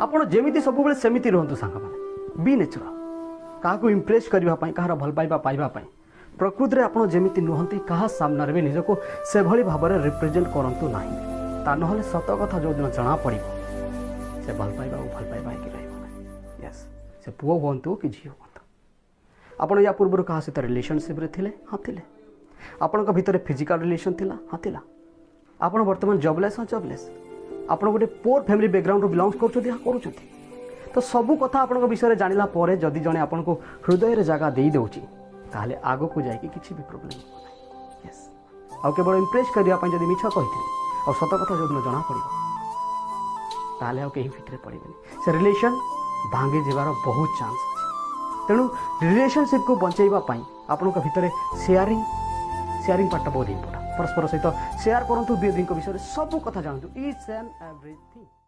ଆପଣ ଯେମିତି ସବୁବେଳେ ସେମିତି ରୁହନ୍ତୁ ସାଙ୍ଗମାନେ। ବି ନେଚୁରାଲ। କାହାକୁ ଇମ୍ପ୍ରେସ୍ କରିବା ପାଇଁ, କାହାର ଭଲ ପାଇବା ପାଇବା ପାଇଁ ପ୍ରକୃତିରେ ଆପଣ ଯେମିତି ନୁହନ୍ତି, କାହା ସାମ୍ନାରେ ବି ନିଜକୁ ସେଭଳି ଭାବରେ ରିପ୍ରେଜେଣ୍ଟ କରନ୍ତୁ ନାହିଁ। ତା ନହେଲେ ସତ କଥା ଯେଉଁଦିନ ଜଣାପଡ଼ିବ, ସେ ଭଲ ପାଇବା ଆଉ ଭଲ ପାଇବା ହେଇକି ରହିବ ନାହିଁ। ୟେସ୍, ସେ ପୁଅ ହୁଅନ୍ତୁ କି ଝିଅ ହୁଅନ୍ତୁ। ଆପଣ ୟା ପୂର୍ବରୁ କାହା ସହିତ ରିଲେସନସିପ୍ରେ ଥିଲେ? ହଁ, ଥିଲେ। ଆପଣଙ୍କ ଭିତରେ ଫିଜିକାଲ ରିଲେସନ୍ ଥିଲା? ହଁ, ଥିଲା। ଆପଣ ବର୍ତ୍ତମାନ ଜବଲେସ୍? ହଁ, ଜବଲେସ୍। ଆପଣ ଗୋଟେ ପୋର୍ ଫ୍ୟାମିଲି ବ୍ୟାକଗ୍ରାଉଣ୍ଡରୁ ବିଲଙ୍ଗସ୍ କରୁଛନ୍ତି? ହଁ, କରୁଛନ୍ତି। ତ ସବୁ କଥା ଆପଣଙ୍କ ବିଷୟରେ ଜାଣିଲା ପରେ ଯଦି ଜଣେ ଆପଣଙ୍କୁ ହୃଦୟରେ ଜାଗା ଦେଇଦେଉଛି, ତାହେଲେ ଆଗକୁ ଯାଇକି କିଛି ବି ପ୍ରୋବ୍ଲେମ୍ ହେବ ନାହିଁ। ୟେସ୍, ଆଉ କେବଳ ଇମ୍ପ୍ରେସ୍ କରିବା ପାଇଁ ଯଦି ମିଛ କହିଥିବେ ଆଉ ସତ କଥା ଯେଉଁଦିନ ଜଣାପଡ଼ିବ, ତାହେଲେ ଆଉ କେହି ଫିକ୍ରେ ପଡ଼ିବେନି। ସେ ରିଲେସନ୍ ଭାଙ୍ଗି ଯିବାର ବହୁତ ଚାନ୍ସ ଅଛି। ତେଣୁ ରିଲେସନସିପ୍କୁ ବଞ୍ଚେଇବା ପାଇଁ ଆପଣଙ୍କ ଭିତରେ ସେୟାରିଂ ପାର୍ଟଟା ବହୁତ ଇମ୍ପୋର୍ଟାଣ୍ଟ। ପରସ୍ପର ସହିତ ସେୟାର କରନ୍ତୁ, ଦୁଇଙ୍କ ବିଷୟରେ ସବୁ କଥା ଜାଣନ୍ତୁ, ଇଚ୍ ଆଣ୍ଡ ଏଭ୍ରିଥିଙ୍ଗ।